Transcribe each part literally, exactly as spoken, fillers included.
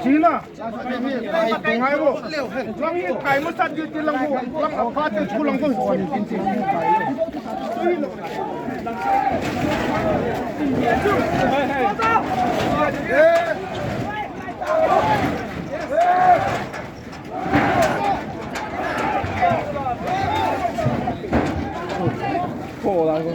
China. Ngai bo. Lang hi kai mo sat di ti lang bo. Lang apha ti chu lang bo. Ko lang bo.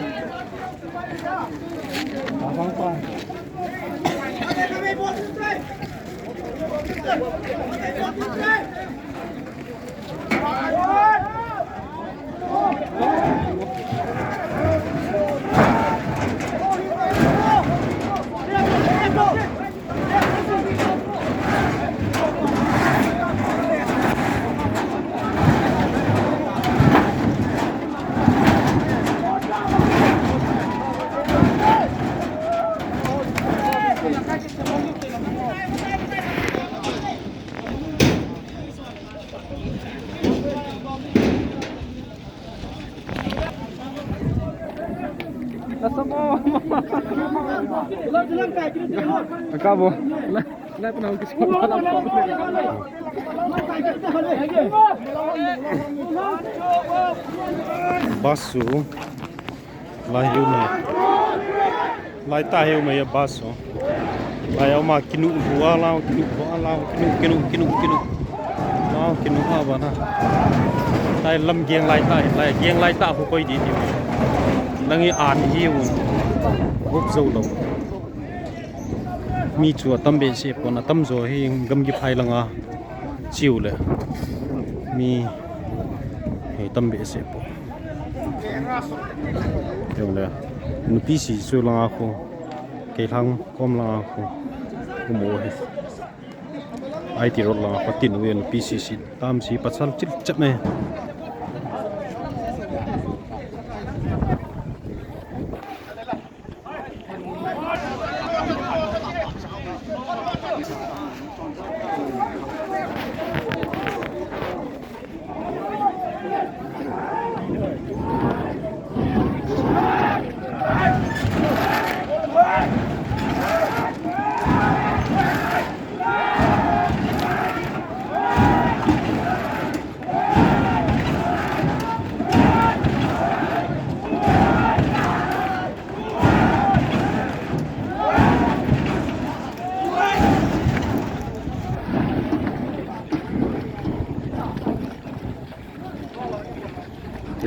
Kabo. Basu. Lai hiu mai. Lai ta hiu mai a basu. Lai ama kinu bua la, kinu bua la, kinu, kinu, kinu, kinu. La kinu a bana. Lai lam geng lai ta, lai geng lai ta khu koi di di. Lang hi an hiu. Gup zo lo. Mi chu atam behseh pon, atam jo hi gamgi phai langa chiu le mi hi tam behseh pon. Chiu le nupi si chu langa khu, kei lang kom langa khu, um u hi. I T road langa khu tin u nupi si si tam si pasal chil chat ne.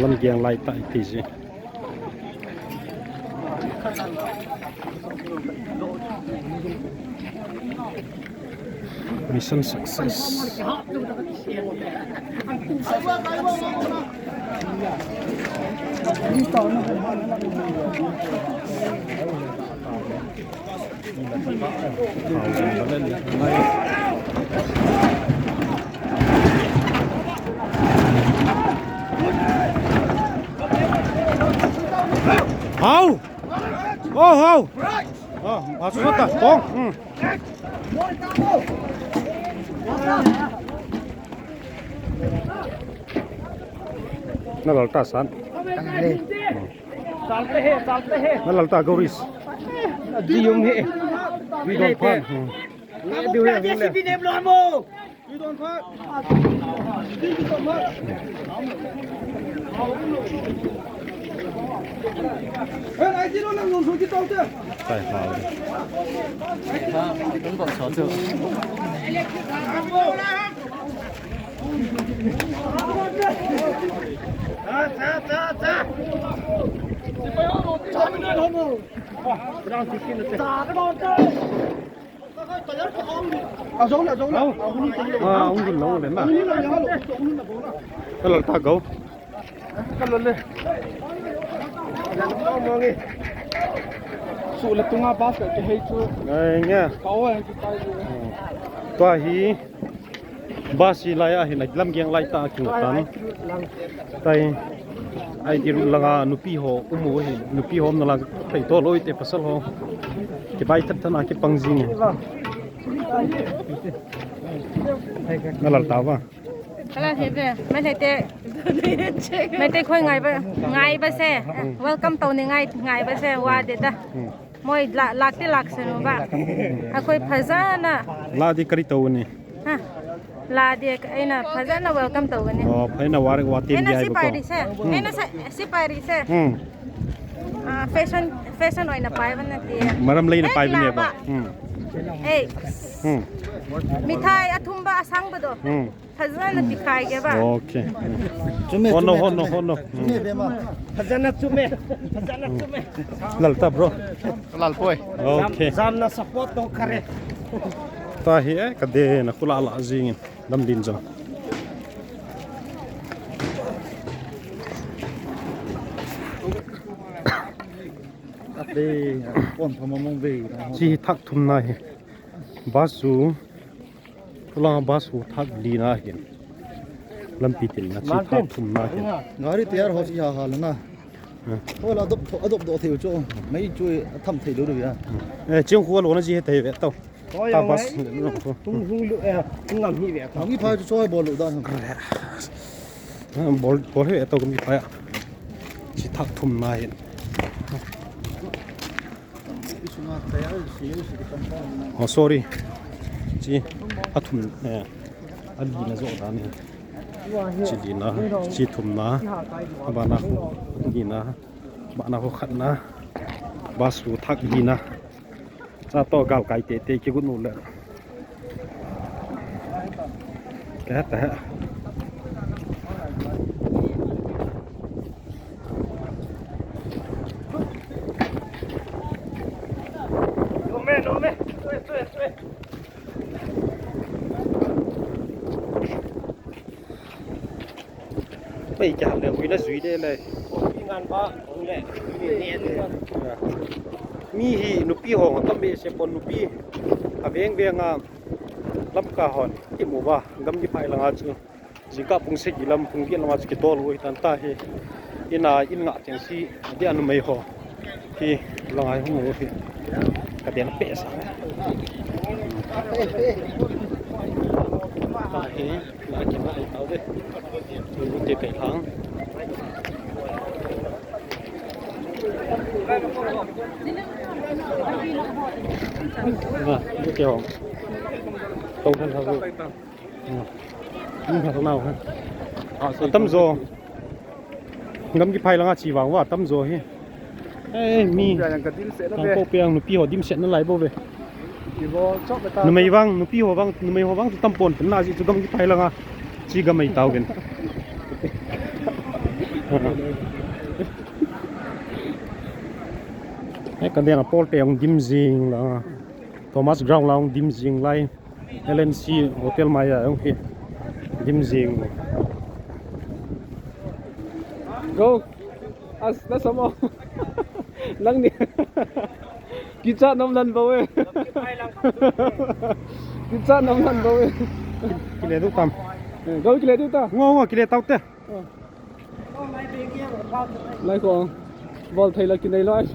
Lam geng lai ta ti si. Mission success. Hao! Oh, hao! Ah, masuk ta. Tong. Hmm. Na lal ta san. Tang le. Salte he, salte he. Na lal ta Gauris. Di yung he. We don't pan. Hmm. Ye du he, hung le. We don't pan. We don't pan. Kai hal. Ah, hung dun lou le na. Ka lal ta go. Ka lal le. Su le tunga bus ke hei chu. Ai nya. Ka o ai ki tai. Tua hi. Bus hi lai a hin a lam geng lai ta ki tan. Tai. Ai ki ru langa nupi ho um u hi, nupi ho um na la thei to loi te pasal ho. Ki bai that than a ki pang jing. Na lal ta ba. Ka lal he ve. Mai le te. Mai te khoi ngai ba. Ngai ba se. Welcome to ni ngai, ngai ba se. Wa de ta. Hmm. Moi la, lak ti lak senu ba. Akhoi phajana. La di kari to ni. Ha. La di eina phajana welcome to ni. Oh, phajana wa, wa ti eina dia si ba pai ko. Ri se. Hmm. Eina sa, si pai ri se. Hmm. Ah, fashion, fashion oina pai ba na ti. Maram lei na pai ba ni ba. Hmm. Ei. Hmm. Mithai athum ba asang ba do. Hmm. Phajana ti khai ke ba. Okay. Chume, hono, chume, hono, chume. Hono. Chume, bema. Phajana chume. Phajana chume. Lal ta, bro. Lal poi. Okay. Jam, jamna support to kare. Ta hi e, ka de na khula la jing. Lam din jong. Ate, pon thama mong ve. Chi thak thum na hi. Bus chu Tulanga bus hu thak li na hin. Lampi tin na chi thak thum na hin. Gari tayar ho si ha ha na. Hmm. Ho la adop, adop do thei u chu. Mai chu atham thei lo lo ya. Hmm. Eh, ching khu lo na ji he thei ve tau. Hoi ta bus. Tung hung lu, eh, tung ngam hi ve tau. Ngi pha chu choi bol lo da. Bol, bol he tau ngi pha ya. Chi thak thum na hin. Oh, sorry. Chi, athum, eh, ali na jo da ni. Chi li na, chi thum na, abana khu, li na, bana khu khat na, bus khu thak li na. Cha to gal kai te te ki gun u le. Te te. No me, no me. Esto es, esto es. Pai kya le, ui na jui de le. Ngan ba, le. Mi hi nupi ho nga tam be se pon nupi. A veng veng a lam ka hon. Ti mu ba, gam di pai la nga chu. Jingkah pung sagi lam, pung get lam a chu kitol u hi tan ta hi. Ina in ngah cheng si, dia numei ho. Hi, la ngai hung u hi. Ka den pe sa. Ta hi, la ki ba tau de. Lu te kai thang. Na, lu te ho. Tong than tha lu. Hmm. Hmm, ha nau ha. Atam jo. Gam ki phai langa chi vang uva, atam jo hi. Eh, mi. Kangpokpi a nupi ho dimset na lai bou ve. Numei vang, nupi ho vang, numei ho vang chu tam pon, na ji chu gam ki phai langa. Chi gam mai tau ven. Eh, ka dena pol te ong dim jing la. Thomas Ground la ong dim jing lai. L N C Hotel mai a hung hi dim jing. Go. As, na samo. Nang ni. Kicha nom nan bou e. Kicha nom nan bou e. Kile du tam. Eh, go kile du ta. Ngo, ngo, kile tau te. Oh. Lai ko. Bol thei la kinai lo ai.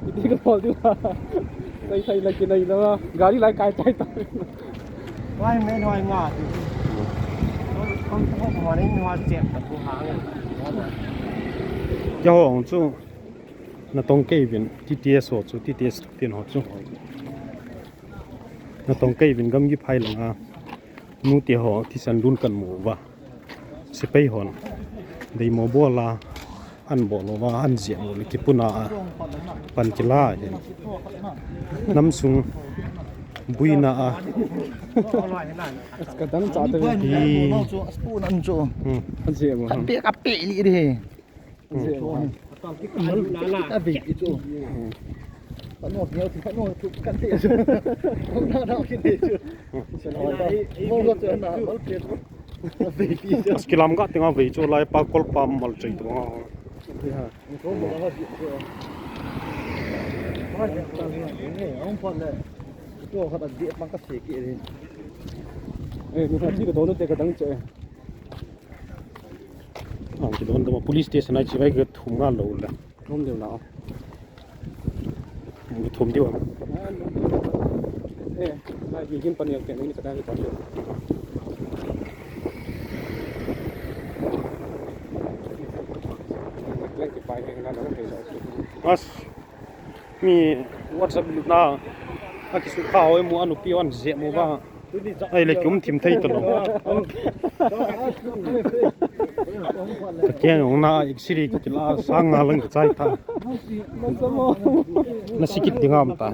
Iti ka bol diu. Thei thei la kinai lo. Gari lai kai chai ta. Wai me noi nga. Kom kom ma ni noi che ta ku ha. Kya ho chu. Na tong kei vin T T S ho chu, T T S tin ho chu. Na tong kei vin gam ki phai langa. Nu te ho thisan lun kan mu va. Sepai hon. Dei mo bola. An bol uva, an jep u le kipuna a pan kila hi. Namsung buina a. Ka dang cha te. Hi. An jep u. Kan pe ka pe li de. An jep u. Ka ve ki chu. Ka no, ka no chu kan te chu. Ka no, ka no ki te chu. Mo ko chu na mal pe chu. Askilam ka tinga vei chu lai pa kol pa mal chei tu nga. Ang kidon dama police station ai chivai ka thum nga lo la. Thum deu la. Thum deu. Eh, mai bi gin pan yang ken ni ka dang pan deu. Leng ki pai heng na lo ke lo. Mas mi WhatsApp group na. Aki su kha hoi mu anu pi on je mu ba. Ai le kum thim thei to lo. Ka keng ong na ik siri ki la sang nga lang ka chai ta. Na sikit ding am ta.